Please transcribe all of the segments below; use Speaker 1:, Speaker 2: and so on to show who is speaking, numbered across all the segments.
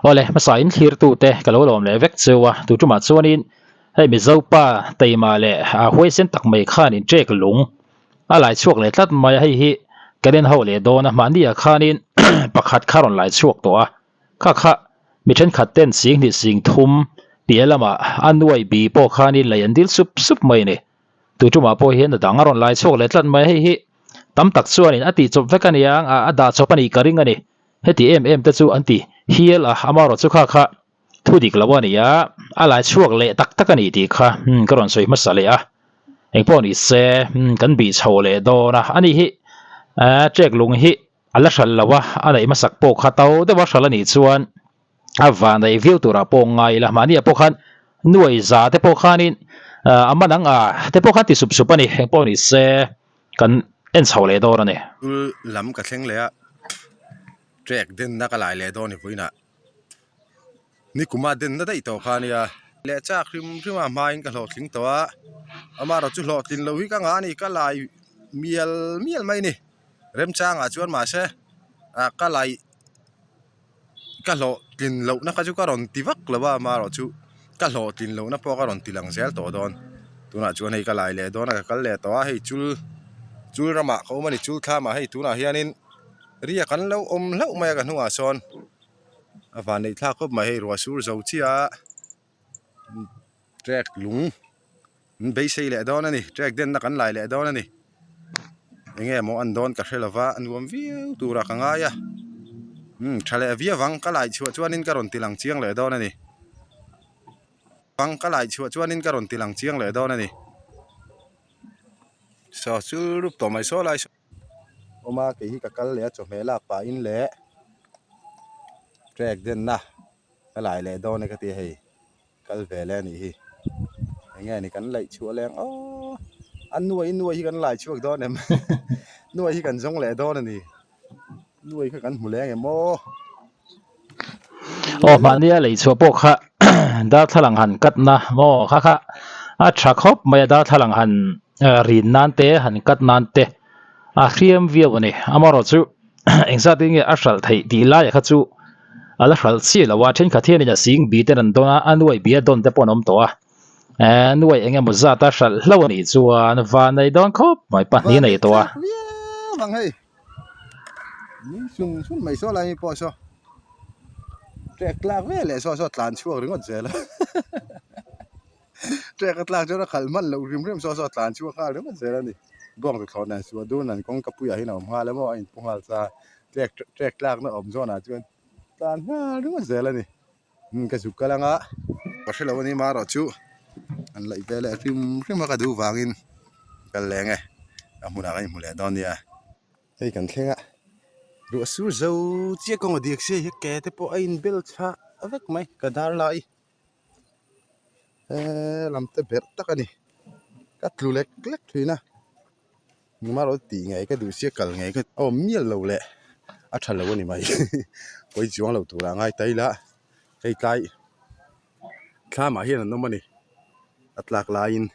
Speaker 1: Awle, hmasa in thlirtute ka lo lawm leh vek cheu a, tu tumah chuanin hei Mizo pa Teima leh a huaisen tak mai khanin ṭek lung a lai chhuak leh tlat mai a, hei hi kan en ho leh dawn a, mahniah khanin pakhat kha rawn lai chhuak tawh a, kha kha mi thenkhat ten 20 singthum piah lamah a nuai bi pawh khanin lei an dil sup sup mai a ni. Tu tumah pawh hian a dang a rawn lai chhuak leh tlat mai a, hei hi tam tak chuanin a tih chawp vek a nia, a dah chawp a nih ka ring a ni. Heti em em te chu an ti hial a, amaherawh chu kha kha thu dik lo a ni a, a lai chhuak leh tak tak a ni tih kha ka rawn sawi hmasa leh a, engpawh ni se kan bih chho leh dawn a, ani hi trek lung hi a la hral lo a, a neih hmasak pawh kha to deuh a hral a nih chuan a vanei viau turah pawh ngai ila, mahni ah pawh khan nuai za te pawh khanin a man ang a te pawh khan ti sup sup a ni, engpawh ni se. Kan en chho leh dawn a ni.
Speaker 2: School lam ka thleng leh a, track denna ka lai leh dawn i vawiinah nikuma denna daih tawh kha a nia. Leh chak hrim hrim a hmain ka hlawhtling tawh a, amaherawh chu hlawhtlin loh hi ka ngah a ni, ka lai mial mial mai a ni. Remchangah chuan mahse ah ka lai. Ka hlawhtlin lohna kha chu ka rawn ti vak lo a, amaherawh chu ka hlawhtlin lohna pawh ka rawn ti lang zel tawh dawn. Tunah chuan hei ka lai leh dawn a, ka kal leh tawh a, hei chul chul ramah ka awm a ni, chul thlamah hei tunah hianin riak an lo awm hlauh mai a ka hnungah sawn a vanneih thlak khawp mai, hei ruah sur zo chiah a trek lung. An beisei leh dawn a ni, track denna kan lai leh dawn a ni. Enge maw an dawn ka hre lova, a nuam viau turah ka ngai a. Umm tha leh viau ang, ka lai chhuah chuanin ka rawn ti lang chiang leh dawn a ni. Ang ka lai chhuah chuanin ka rawn ti lang chiang leh dawn a ni. Saw chul rup tawh mai saw lai saw. Awm a, kei hi ka kal leh a chawhmeh lak pahin leh track denna ka lai leh dawn e ka ti a hei. Kal ve le anih hi. Enge ni kan laih chhuah leng aw a nuai nuai hi kan lai chhuak dawn em nuai hi kan zawng leh dawn a ni nuai kha kan hmu leng em aw.
Speaker 1: Aw mahnia lei chhuah pawh kha darthlalang han cut na maw kha kha a tha khawp mai a darthlalang han rin nan te han cut nan te a hriam viau a ni amaherawh chu engzat in nge a hralh theih tih laiah kha chu a la hralh chiah lo a thenkhat hianin a sing bi ten an dawn a a nuai bi a dawn te pawh an awm tawh a eh nuai eng emaw zat a hralh hlauh a nih chuan van nei dawn khawp mai pahnih a nei tawh a.
Speaker 2: Vang hei sung sung mai saw lai mi pawh saw trek tlak vel leh saw saw tlan chhuak ringawt zel a Trek a tlak chuan a khalh hman loh hrim hrim saw saw a tlan chhuak nghal ringawt zel a ni. Bawng te thlawh nen suah dun an kawngka puiah hian a awm nghal emaw a inpu nghal ta trek trek tlakna awm zawnah chuan tlan nghal ringawt zel a ni. Umm ka zuk kal anga ka hre lo a ni marawh chu an laih ve leh hrim hrim a ka duh vangin kal leng e a hmunah kan inhmu leh dawn nia. Hei kan thleng a ruah sur zo chiah kawng a diak sia hi ke te pawh a inbel thla vek mai ka dar lai. He lam te berh tak a ni ka tlu lek lek thin a engmah tih ngei ka duh sia kal ngei ka awm mial lo leh a tha lo a ni mai pawi chuang lo turah ngai ta ila hei tlai thlamah hian an awm a ni a tlak laiin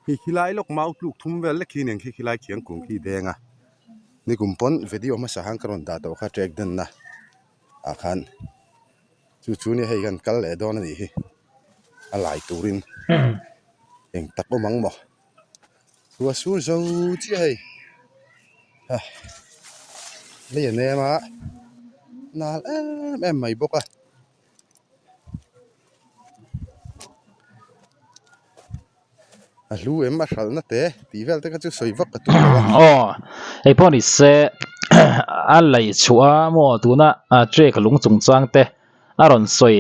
Speaker 2: khi khilai lawk mau tluk thum vel lek khi nen khi khilai thiang kung khi deng a nikum pawn video hmasa khan ka rawn dah tawh kha track denna ah khan. Chu chu nia hei kan kal leh dawn a nih hi a lai turin eng tak awm ang maw ruah sur zo chiah hei a lei a nem a nal em em mai bawk a. A hlu em a hralhna te tih vel te kha chu sawi vak ka tum lo a.
Speaker 1: Aw hei pawh ni se a laih chhuah a maw tuna trek lung chungchang te a rawn sawi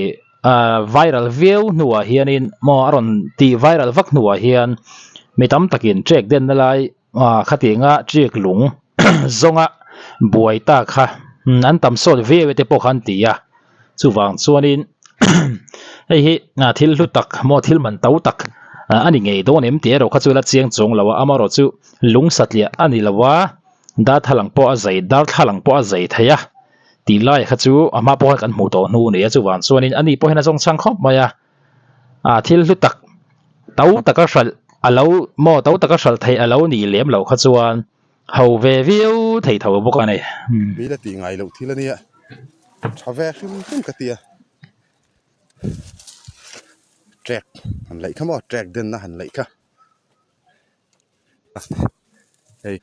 Speaker 1: viral viau hnuah hianin maw a rawn tih viral vak hnuah hian mi tam takin trek denna lai khatianga trek lung zawnga buai ta kha an tam sawt viau e te pawh kha an ti a. Chuvang chuanin hei hi thil hlu tak maw thil man to tak a ni ngei dawn em tih erawh kha chu la chiang chuang lo a, amaherawh chu lung satliah a ni lo a, darthlalang pawh a zai darthlalang pawh a zai thei a tih lai kha chu a hma pawh khan kan hmuh tawh hnu a ni a, chuvang chuanin ani pawh hian a zawng chhang khawp mai a, ah thil hlu tak to taka hralh a lo maw to taka hralh theih a lo nih lem loh kha chuan. Ho ve viau thei tho bawk a ni.
Speaker 2: Mi la tih ngai loh thil a nia, tha ve hrim hrim ka ti a. Trek han laih kha maw trek denna han laih kha hei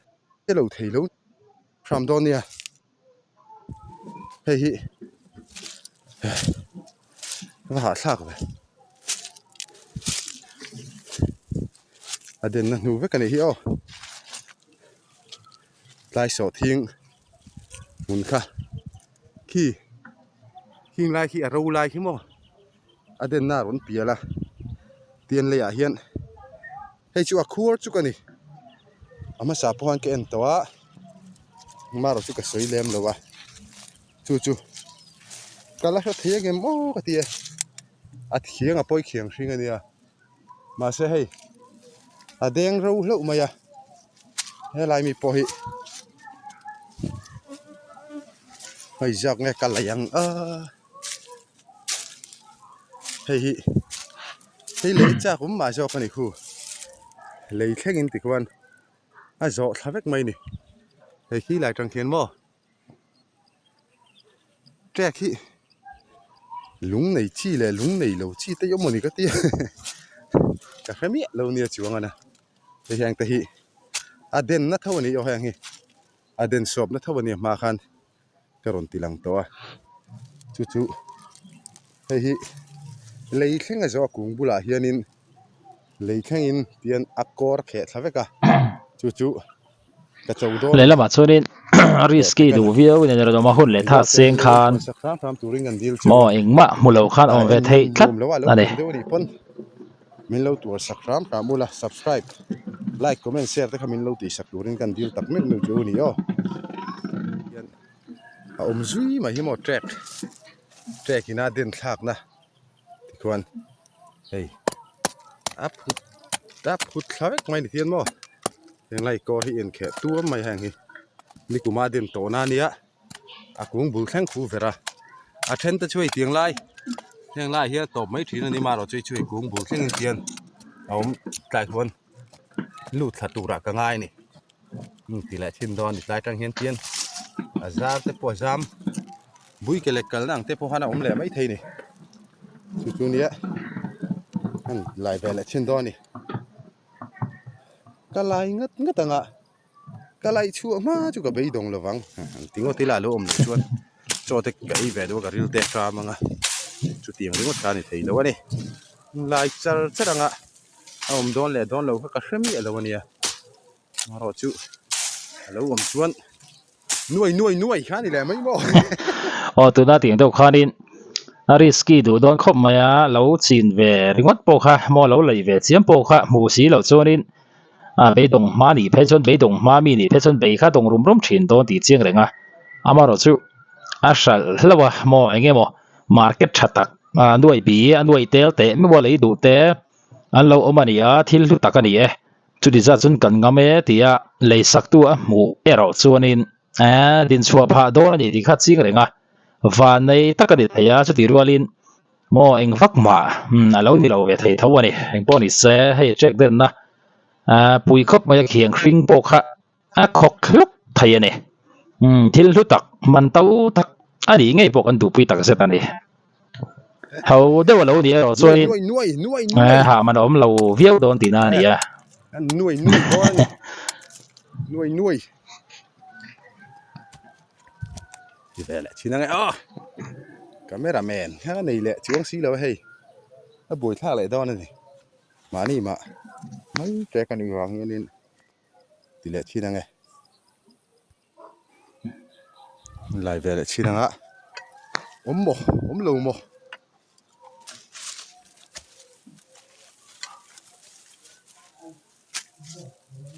Speaker 2: lo thei lo hram dawn nia hei hi va hahthlak ve a denna hnu vek a nih hi aw tlai sawh thing hmun kha khi khing lai khi a ro lai khi maw. A denna a rawn pial a tian leiah hian hei chu a khuar chuk a ni a hmasa pawh hian ka en tawh a marawh chu ka sawi lem lo a chu chu ka la hre thei ang em aw ka ti a a thiang a pawi khiang hring a nia mahse hei a deng ro hlauh mai a helai mi pawh hi hei ziak nge ka lei ang a. Hei hi hei lei chak awm mah zawk a ni khu lei thleng in tikhuan a zawh thla vek mai a ni hei khi lai tang khian maw trek hi lung nei chi leh lung nei lo chi te hi awm a ni ka ti a ka hre miah lo nia chuang a na hei hian te hi a denna tho a ni aw heng hi a den sawpna tho a ni a hma khan. ka rawn ti lang tawh a chu chu hei hi lei thleng a zawh a kung bulah hianin lei thlengin tihian a kawr kheh thla vek a chu chu ka cho dawn
Speaker 1: lehlamah chuanin a risky duh viau in a rinawm a hun leh tha seng khan maw engmah hmu lo khan awm ve theih tlat a ni.
Speaker 2: Min lo tuar sak hram hram ula subscribe like comment share te kha min lo tih sak turin kan dil tak meuh meuh chu a ni aw hian a awm zui mai hi maw trek trek ina den thlakna tikhuan hei a phut a phut thla vek mai ni hian maw henglai kawr hi inkheh tuam mai heng hi nikuma den tawhna a nia. A kung bul thleng khu ver a a then te chu hei tiang lai heng lai hian a tawp mai thin a ni marawh chu hei chu hei kung bul thlengin hian a awm tlai khuan lut thla turah ka ngai a ni hmun ti leh thin dawn a ni tlai atang hian tian a zar te pawh a zam bui ke leh kalna ang te pawh khan a awm leh mai thei a ni chu chu nia an lai ve leh thin dawn a ni ka lai ngat ngat ang a. Ka laih chhuah hma chu ka beidawng lo vang ti ngawt ila a lo awm loh chuan chaw te ka ei ve deuh a ka ril te a ṭam ang a chutiang ringawt kha a ni thei lo a ni lai char char anga a awm dawn leh dawn lo kha ka hre miah lo a nia amaherawh chu a lo awm chuan nuai nuai nuai kha a ni leh mai maw.
Speaker 1: Aw tuna tiang deuh khanin a risky duh dawn khawp mai a lo chin ve ringawt pawh kha maw lo lei ve chiam pawh kha hmuh si loh chuanin A beidawng hma nih phei chuan beidawng hma mi nih phei chuan bei kha dawng rum rum thin dawn tih chiang reng a, amaherawh chu a hralh hlauh a maw eng emaw market tha tak nuai bi a nuai tel teh meuh a lei duh te an lo awm a ni a thil hlu tak a ni e chuti zat chuan kan ngam e tia lei sak tu a hmuh erawh chuanin eeh dinchhuah phah dawn a ni tih kha chiang reng a vannei tak a ni thei a chuti rualin Maw eng vak mah a lo ni lo ve thei tho a ni. Eng pawh ni se hei check denna pui khawp mai a khiang hring pawh kha a khawk hluk thei a ni. Thil hlu tak man to tak a nih ngei pawh kan duhpui tak zet a ni. Ho deuh a lo nih erawh chuanin hah man a awm lo viau dawn tihna a ni a.
Speaker 2: Ti ve leh thin ange aw camera man hian a nei leh chuang si lo a hei a buai thlak leh dawn a ni mahni mah mai ṭek a nih vang hianin ti leh thin ange lai ve leh thin anga awm maw awm lo maw.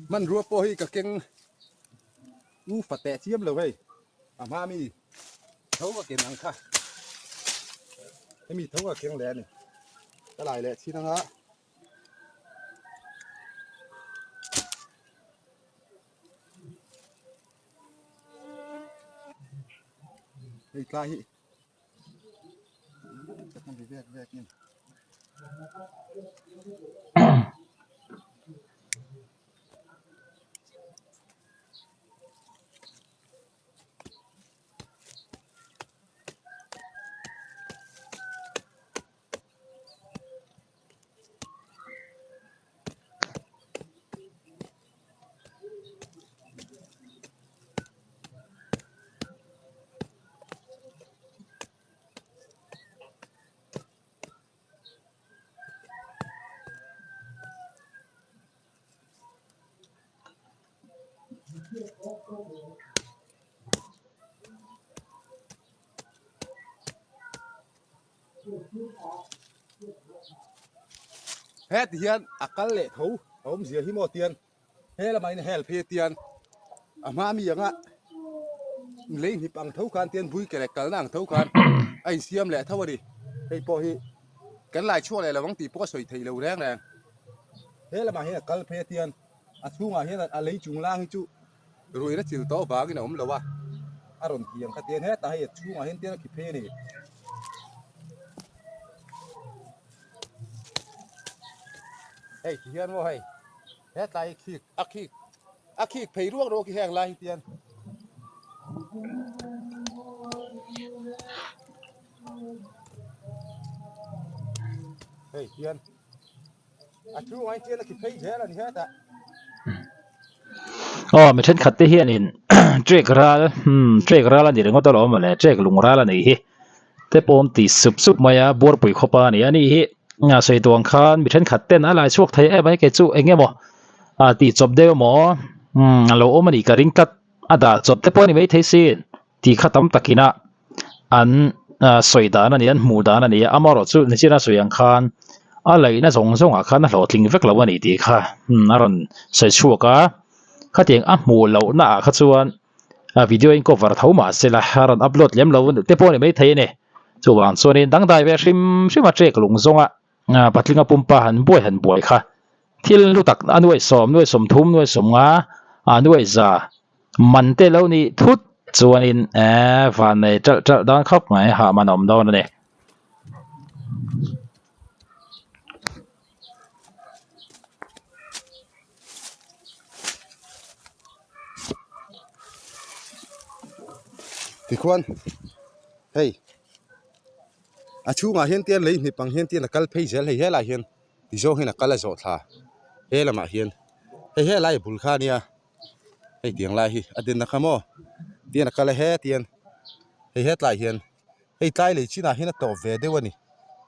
Speaker 2: Hmanrua pawh hi ka keng. U fa teh chiam lo hei a hma mi tho ka ken ang kha hemi tho ka keng leh a ni ka lai leh chin anga hei tlai hi vek vek in. Heti hian a kal leh tho a awmzia hi maw tian he lamah hian hel phei tian a hma mi anga lei hnip ang tho khan tian bui ke leh kalna ang tho khan a insiam leh tho a ni. Hei pawh hi kan lai chhuak leh lo ang tih pawh a sawi theih lo reng reng. He lamah hian a kal phei tian a chhungah hian a lei chung lang hi chu Ruihna chil tawh vangin a awm lo a, a rawn kiang kha tian hetah hei a chhungah hian tian a khi phei a ni. Hei ti hian maw hei hetlai hi khik a khik a khik phei ruak ruak hi heng lai hi tian. Hei tian.
Speaker 1: Aw mi thenkhat te hianin trek ral umm trek ral a ni ringawt alawm mawle trek lung ral a nih hi te pawm ti sup sup mai a buarpui khawpa a ni a ni hi a sawi tuang khan mi thenkhat ten a lai chhuak thei em a kei chu eng emaw ah tih chawp deuh emaw umm a lo awm a nih ka ring tlat a dah chawp te pawh a ni maithei sin. Tih kha tam takin a an sawi dan a ni a, an hmuh dan a ni a, amaherawhchu nichina sawi ang khan a laihna zawng zawngah khan a hlawhtling vek lo a ni tih kha a rawn sawi chhuak a, khatiang a hmuh lohna ah kha chuan a video in cover tho mah se la a rawn upload lem lo te pawh a ni maithei a ni, chuvang chuanin dangdai ve hrim hrim a trek lung zawnga patlinga pumpa han buai han buai kha thil hlu tak a nuaihsawm nuaihsawmthum nuaihsawmnga a nuaihza. Man te lo nih thut chuanin eee van nei ṭalh ṭalh dawn khawp mai hah man awm dawn a ni.
Speaker 2: Tikhuan hei a chhungah hian tian lei hnip ang hian tian a kal phei zel hei helaiah hian tizawng hian a kal a zawh thla he lamah hian hei helai bul kha a nia. Hei tiang lai hi a dinna kha maw tian a kal a hetian hei hetlai hian hei tlai lei chinah hian a tawp ve deuh a ni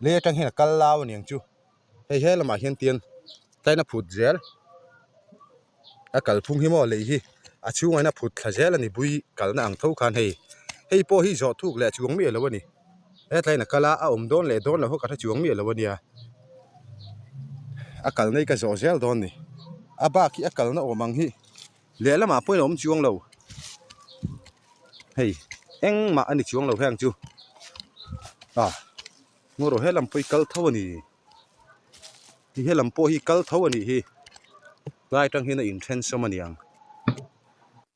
Speaker 2: lei atang hian a kal lau a niang chu hei he lamah hian tian tlaiin a phut zel a kalphung hi maw lei hi a chhungah hian a phut thla zel a ni bui kalna ang tho khan hei hei pawh hi zawh thuk leh chuang miah lo a ni hetlaiin a kal a a awm dawn leh dawn lo kha ka hre chuang miah lo a nia. A kalna hi ka zawh zel dawn ni a bak hi a kalna awm ang hi lehlamah pawhin a awm chuang lo hei engmah a ni chuang lo heng chu ah ngaw rawh helam pawh hi kal tho a ni ti helam pawh hi kal tho a nih hi tlai atang hian a inthen sawm a niang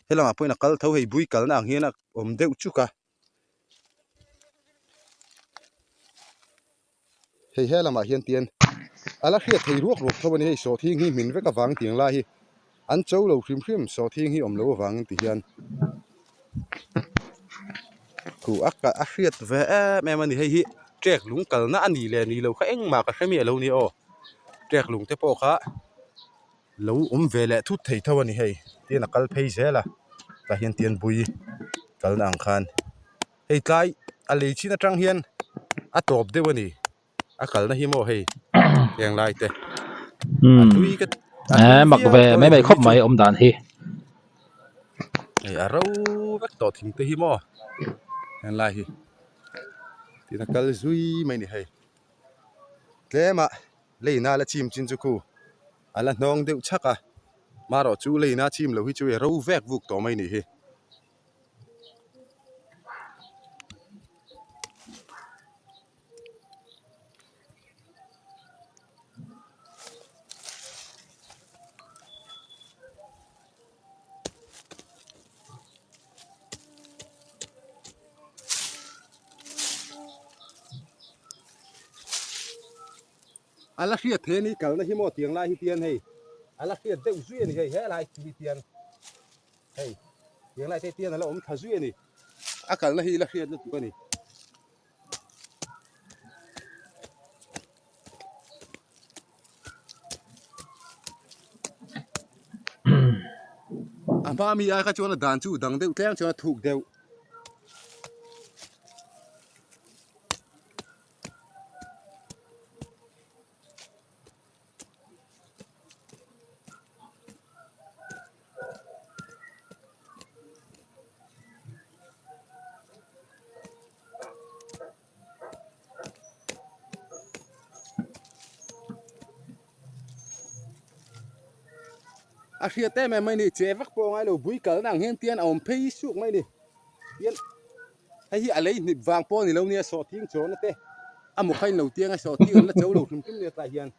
Speaker 2: helamah pawhin a kal tho hei bui kalna ang hian a awm deuh chuk a. Hei he lamah hian tian a la hriat thei ruak ruak tho a ni hei sawhthing hi hmin vek avang tiang lai hi an cho lo hrim hrim sawhthing hi awm lo avangin ti hian thu a a hriat ve em em a ni hei hi trek lung kalna a nih leh nih loh kha engmah ka hre miah lo a ni aw trek lung te pawh kha. Lo awm ve leh thut thei tho a ni hei tian a kal phei zel a tah hian tian bui kalna ang khan hei tlai a lei chin atang hian a tawp deuh a ni a kalna hi maw hei heng lai te a tui ka a
Speaker 1: eh
Speaker 2: tui
Speaker 1: mak
Speaker 2: viau
Speaker 1: ve
Speaker 2: dawn
Speaker 1: mai
Speaker 2: a
Speaker 1: mai
Speaker 2: tui
Speaker 1: khawp
Speaker 2: chu
Speaker 1: mai awm dan hi.
Speaker 2: Hei a ro vek tawh thing te hi maw heng lai hi tin a kal zui mai a ni hei tlem a leina la chim chin chu khu. A la hnawng deuh chhak a, marawh chu leina chim lo hi chu i ro vek vuk tawh mai nih hi. A la hriat thei a ni kalna hi maw tiang lai hi tian hei a la hriat deuh zui a ni hei helai hi tian hei tiang lai te tian a la awm tha zui a ni a kalna hi la hriat lutuk a ni. A hma mi ai kha chuan a dan chu dang deuh tlem chuan a thuk deuh. A hriat em em mai ni, che vak pawh a ngai lo, bui kalna ang hian tian a awm phei suk mai ni. Tian hei hi a lei hnip vang pawh a ni lo nia, sawhthing chawna te a maw kha in lo tiang a, sawhthing an la cho lo hrim hrim nia tlai hian.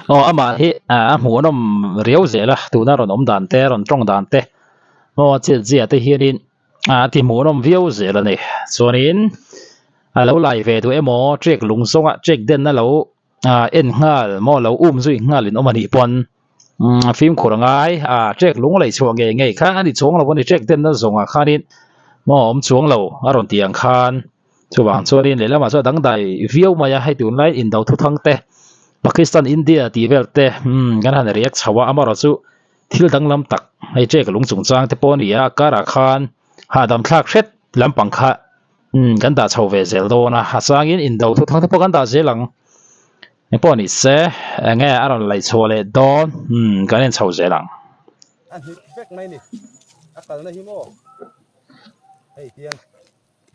Speaker 1: Aw amah hi a hmuhnawm riau zel a, tuna rawn awm dan te rawn tawng dan te maw a chet zia te hianin a ti hmuhnawm viau zel a ni. Chuanin a lo lai ve duh emaw trek lung zawnga trek denna lo en nghal maw lo um zui nghal in awm a nih pawn umm fimkhur a ngai a trek lung lei chhuah ngei ngei kha a ni chuang lo a ni trek denna zawngah khanin maw a awm chuang lo a rawn tih ang khan. Chuvang chuanin lehlamah chuan dangdai viau mai a, hei tunlai indo thuthang te, Pakistan India tih vel te umm kan han react chho a, amaherawh chu thil danglam tak hei ṭek lung chungchang te pawh a ni a, a karah khan hahdam thlak hret lampang kha umm kan dah chho ve zel dawn a, a changin indo thuthang te pawh kan dah zel ang. Engpawh ni se enge a rawn laih chhuah leh dawn umm kan en chho zel ang.
Speaker 2: A hnip vek mai ni, a kalna hi maw hei tiang.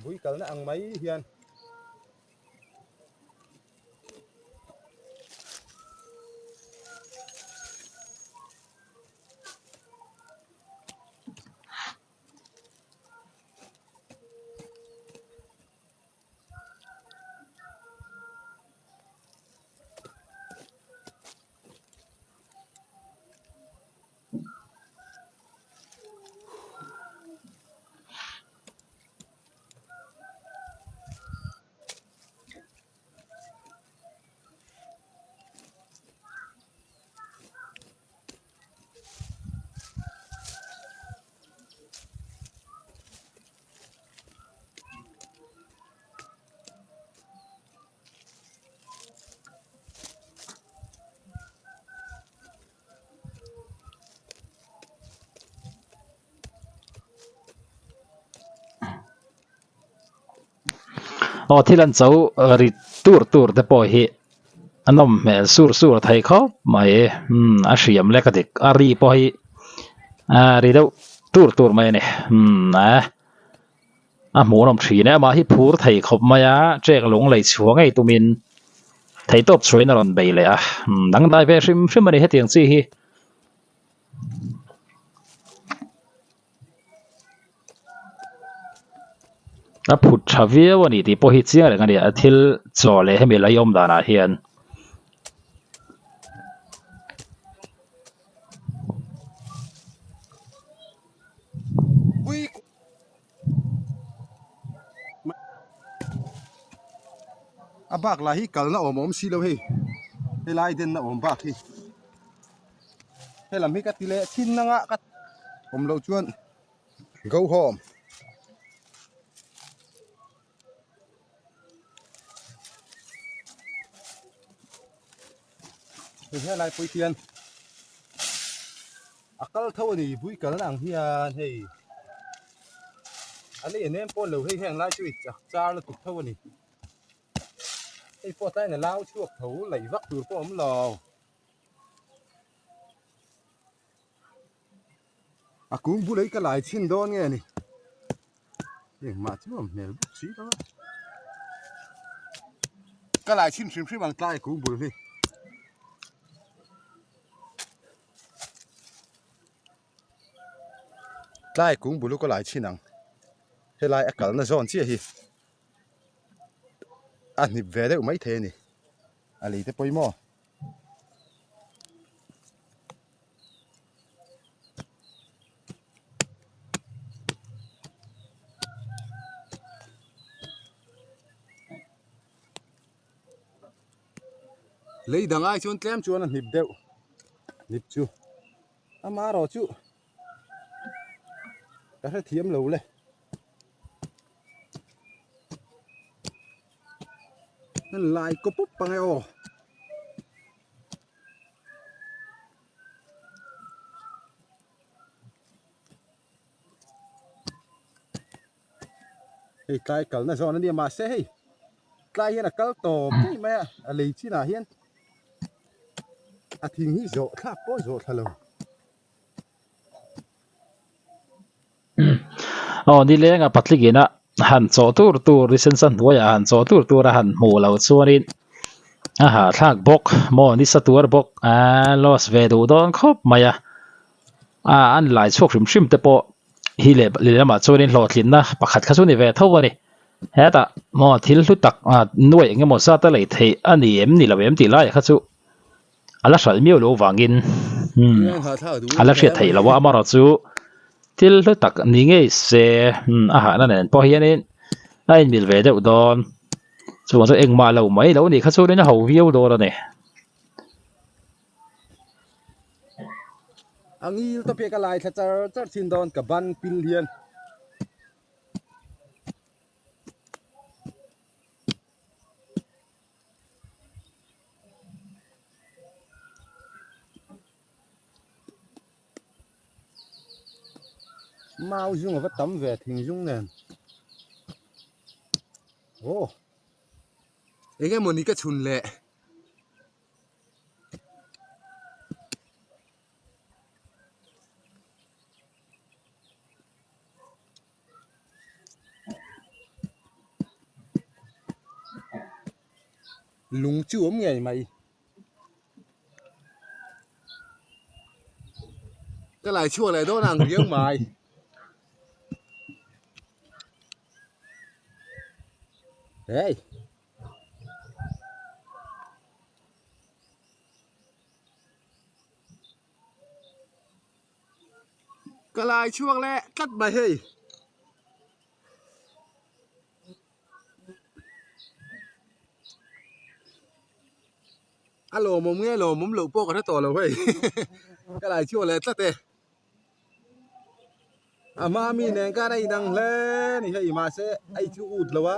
Speaker 2: Bui kalna ang mai hian.
Speaker 1: Aw thil an cho ri tur tur te pawh hi a nawm hmel sur sur thei khawp mai umm a hriam lek a dik a ri pawh hi ah ri deuh tur tur mai a ni umm a a hmuhnawm thin e amah hi phur thei khawp mai a ṭek lung lei chhuah ngei tumin theihtawp chhuahin a rawn bei leh a umm dangdai ve hrim hrim a ni hetiang chi hi. A phut tha viau a ni tih pawh hi chiang reng a ni a thil chaw leh hemi lei awm danah hian.
Speaker 2: A bak lah hi kalna awm a awm si lo hei helai denna awm bak hi. Helam hi ka ti leh thin anga ka awm loh chuan go home. Hei helai pawh hian a kal tho a ni bui kalna ang hian hei a lei a nem pawn lo hei heng lai chu i chak char lutuk tho a ni. Hei pawh tlaiin a lau chhuak tho laih vak tur pawh a awm lo. A kung bulei ka lai chhin dawn nge ni engmah chu a hmel bawk si lo a ka lai chhin hrim hrim ang tlai kung bul hi tlai kung bul hi ka lai chhin ang helai a kalna zawn chiah hi a hnip ve deuh maithei a ni a lei te pawimawh. Lei dang ai chuan tlem chuan a hnip deuh hnip chu amaherawh chu ka hrethiam lo le. An lai kaw pup ang e aw. Hei tlai kalna zawn a nia mahse hei tlai hian a kal tawp daih mai a a lei chinah hian a thing hi zawh thlak pawh a zawh thla lo.
Speaker 1: Aw nileng a patling ina han chawh tur tur ni sensa hnuaiah han chawh tur tur a han hmuh loh chuanin A hahthlak bawk maw nisa tuar bawk a loss ve duh dawn khawp mai a, a an lai chhuak hrim hrim te pawh hi leh lehlamah chuanin hlawhtlinna pakhat kha chu ni ve tho a ni. Hetah maw thil hlu tak nuaih eng emaw zat a lei theih a ni em ni lo em tih laiah kha chu a la hralh miau loh vangin a la hriat theih loh a, amaherawhchu thil hlu tak ni ngei se a hahna nen pawh hianin a inmil ve deuh dawn. Chuvang chuan engmah lo mai lo nih kha chuanin a ho viau dawn a ni.
Speaker 2: A ngil tawp hi ka lai thla char char thin dawn ka ban pil hian. Mau zung a va tam ve thing zung nen. Aw eng emaw ni ka chhun le. Lung chu awm ngei mai. Ka lai chhuak leh dawn ang riau mai. Hey. Ka lai chhuak leh tlat mai hei. A lawmawm nge lawmawm loh pawh ka hre tawh lo hei ka lai chhuak leh tlat e. A hma mi nen khan a inang hle a ni hei mahse a i chu ut lo a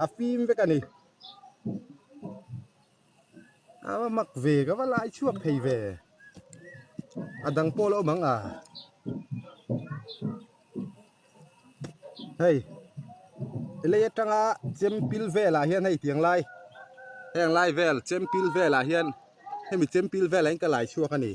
Speaker 2: a fim vek a ni. A va mak ve ka va lai chhuak thei ve a dang pawh a lo awm ang a. Hei lei atanga chem pil velah hian hei tiang lai heng lai vel chem pil velah hian hemi chem pil velah hian ka lai chhuak a ni.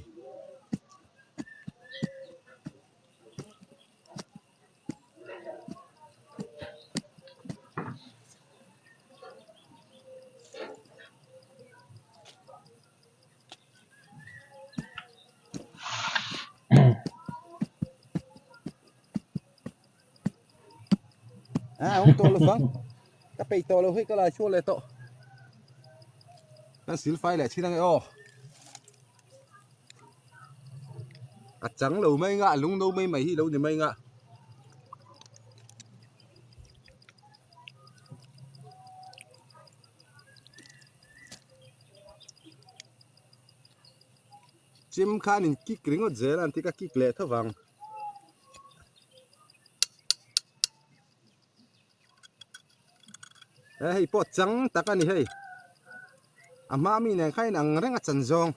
Speaker 2: A awm tawh lo vang ka peih tawh lo hei ka lai chhuak leh tawh kan sil fai leh thin ange aw a chang lo mai nga a lung no mai mai hi lo ni mai nga. Chim khan in kick ringawt zel a an ti ka kick leh tho vang. He hei pawh chang tak a ni hei a hma mi nen khan in ang reng a chan zawng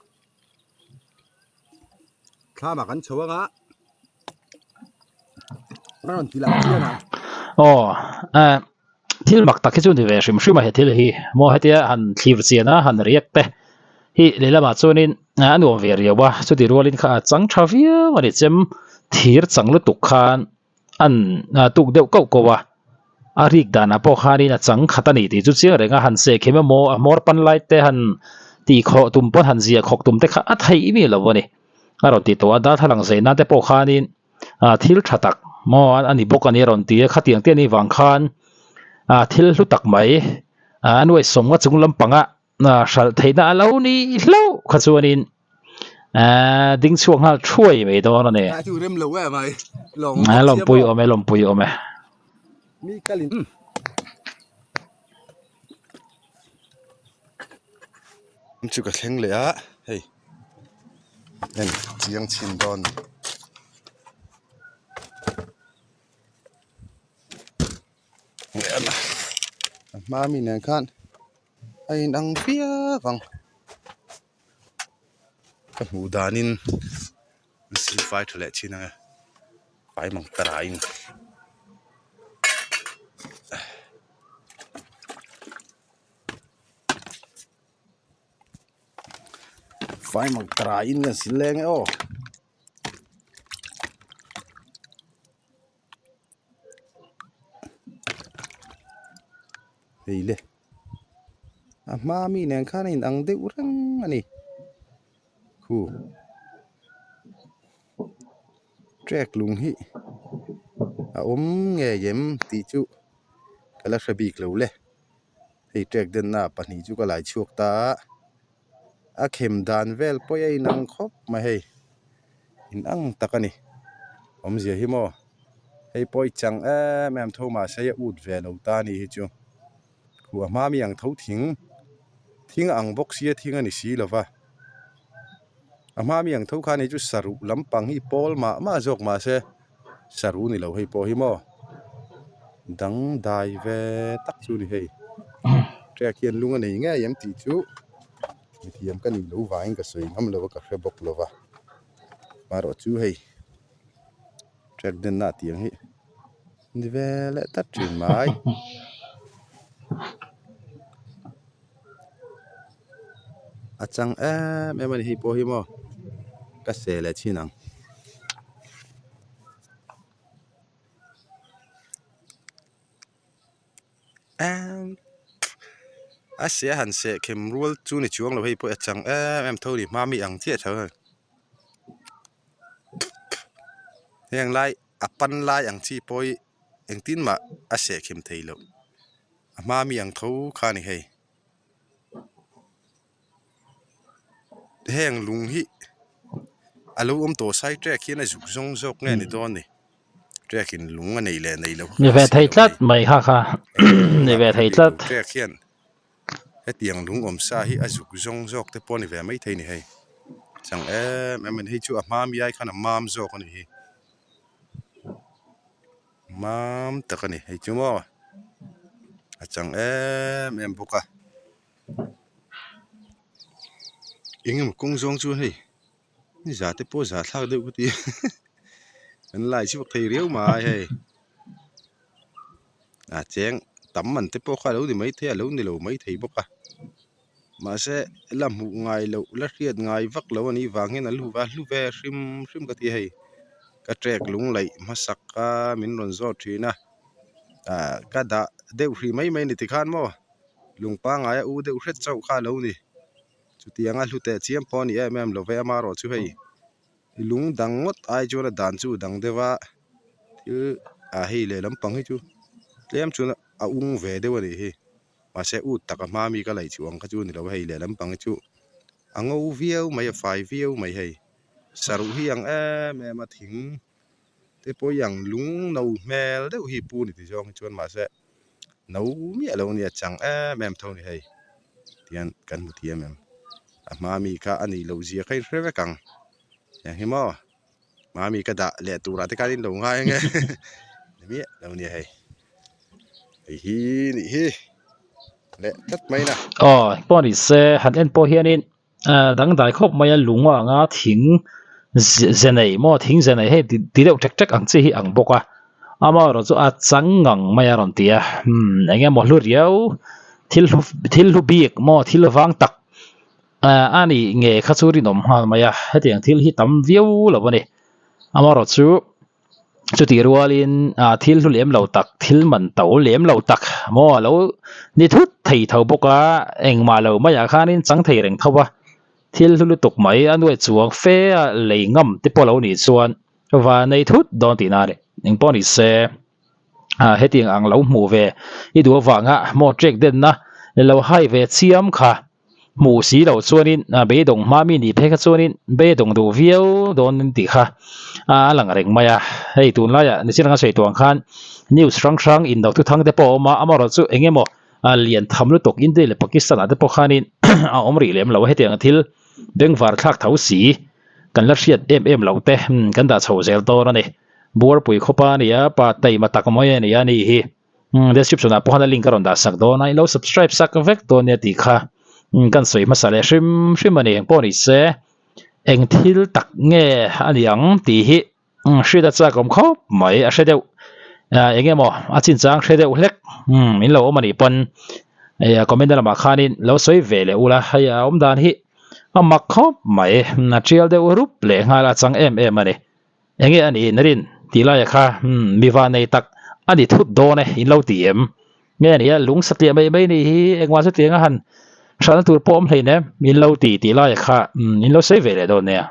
Speaker 2: thlam ah kan chho ang a a rawn ti lang chian ang.
Speaker 1: Aw eh thil mak tak hi chu ni ve hrim hrim a he thil hi maw hetia han thlir chian a han riak te hi lehlamah chuanin a nuam ve riau a chuti rualin kha a chang tha viau a ni chem thir chang lutuk khan an tuk deuh kauh kauh a a rik danah pawh khanin a chang khat a ni tih chu chiang reng a han seh khem emaw a hmawr pan lai te han tih khawh tum pawn han ziah khawk tum te kha a theih mi lo a ni a rawn ti tawh a darthlalang zei nan te pawh khanin ah thil tha tak maw a ni bawk a ni a rawn ti a khatiang te a nih vang khan ah thil hlu tak mai ah a nuaihsawm nga chung lampanga ah hralh theihna a lo ni hlauh kha chuanin ah ding chhuak nghal thuai mai dawn a ni a lawmpui awm e lawmpui awm e.
Speaker 2: Chu ka thleng leh a hei en chiang chhin dawn a ni. A hma mi nen khan a inang viau ang ka hmuh danin an silfai tha leh thin ang e fai mang ta raiin. Fai mang ta raiin kan sil leng e aw. Hei le. A hma mi nen khan a inang deuh reng a ni. Khu trek lung hi a awm ngei em tih chu ka la hre bik lo le. Hei trek denna pahnih chu ka lai chhuak ta a, a khem dan vel pawh a inang khawp mai hei inang tak a ni. Awmzia hi maw hei pawh i chang em em tho mahse a ut ve lo ta a nih hi chu. Khuh a hma mi ang tho thing thing a ang bawk sia thing a ni si lo va a hma mi ang tho khan hei chu saruh lampang hi pawl mah mah zawk mah se saruh ni lo hei pawh hi maw dangdai ve tak chu a ni hei trek hian lung a nei ngei em tih chu mithiam ka nih loh vangin ka sawi ngam lo va ka hre bawk lo va marawh chu hei trek denna tiang hi. Ni ve leh tlat thin mai. A chang em em a ni hei pawh hi maw ka seh leh chhin ang. A seh a han seh khem rual chu ni chuang lo hei pawh hi a chang em em tho a ni hma mi ang chiah tho a ni. Heng lai. A pan lai ang chi pawh hi engtin mah a seh khem thei loh a hma mi ang tho kha a ni hei heng lung hi a lo awm tawh sai trek hian a zuk zawng zawk nge ni dawn ni trek in lung a nei leh nei lo
Speaker 1: Ni ve thei tlat mai kha kha ni ve thei tlat.
Speaker 2: Trek hian hetiang lung awm sa hi a zuk zawng zawk te pawh a ni ve maithei a ni hei chang em em a ni hei chu a hma mi ai khan a mam zawk a ni hi. Mam tak a ni hei chu maw a chang em em bawk a eng emaw kawng zawng chu hei ni za te pawh za thlak deuh ka ti an lai chhuak thei riau mai hei a cheng tam man te pawh kha a lo ni maithei a lo ni lo maithei bawk a. Mahse la hmuh ngai loh la hriat ngai vak lo a nih vang hian a lu a hlu ve hrim hrim ka ti a hei ka trek lung laih hmasak a min rawn zawt thin a ah ka dah deuh hrih mai mai a ni tikhan maw lung pangngai a u deuh hret chauh kha a lo ni chutiang a hlu teh chiam pawh a ni em em lo ve amaherawhchu hei lung dang ngawt ai chuan a dan chu dang deuh a thil ah hei leh lampang hi chu tlem chuan a ung ve deuh a nih hi. Mahse ut tak a hma mi ka laih chuh ang kha chu a ni lo a hei lehlam pang hi chu a ngo viau mai a fai viau mai hei saruh hi ang em em a thing te pawh hi ang lung no hmel deuh hi pu ni ti zawng hi chuan mahse no miah lo a nia chang em em tho a ni hei tihian kan hmu thiam em a hma mi kha a nih loh zia kha in hre vek ang eng hi maw. Mami ka dah leh turah te khan in lo ngai ange ni miah lo nia hei hei hi nih hi leh tlat mai na.
Speaker 1: Aw pawh ni se han en pawh hianin ah dangdai khawp mai a lung a anga thing ze nei maw thing ze nei hei ti deuh ṭek ṭek ang chi hi ang bawk a amaherawh chu a chang ngang mai a rawn ti a umm eng emaw hlu riau thil hlu thil hlu bik maw thil vang tak. Ah a nih nge kha chu rinawm nghal mai a hetiang thil hi tam viau lo a ni amaherawh chu chutih rualin ah thil hlu lem lo tak thil man to lem lo tak maw a lo ni thut thei tho bawk a engmah lo maiah khanin chang thei reng tho a thil hlu lutuk mai a nuai chuang fe a lei ngam te pawh lo nih chuan va nei thut dawn tihna a ni engpawh ni se. ah hetiang ang lo hmuh ve i duh avanga maw trek denna lo hai ve chiam kha hmuh si loh chuanin ah beidawng hma mi nih phei kha chuanin beidawng duh viau dawn an tih kha a lang reng mai a hei tunlaiah nichin anga sawi tuang khan news hrang hrang indo thuthang te pawh a awm a amaherawh chu eng emaw ah lian tham lutuk India leh Pakistan ah te pawh khanin a awm rih lem lo a hetiang thil bengvar thlak tho si kan la hriat em em loh te kan dah chho zel dawn a ni. Buarpui khawpa a ni a, pa taima tak mai a ni a ni hi. Umm description ah pawh khan a link a rawn dah sak dawn a, ilo subscribe sak vek dawn nia tih kha umm kan sawi hmasa leh hrim hrim a ni. Engpawh ni se eng thil tak nge a ni ang tih hi umm hriat a chak awm khawp mai a hre deuh ah eng emaw a chinchang hre deuh hlek umm in lo awm a nih pawn ih comment na lamah khanin lo sawi ve leh ula hei a awm dan hi a mak khawp mai a tial deuh rup leh nghal a chang em em a ni. Enge a nih Narin tih laia kha umm mi va nei tak a ni thut dawn e in lo ti em? Nge a nih a lung satliah mai mai nih hi engmah chutiang a han. Hralhna tur pawh awm hleinem, min lo ti tih laia kha in lo sawi ve leh dawn nia.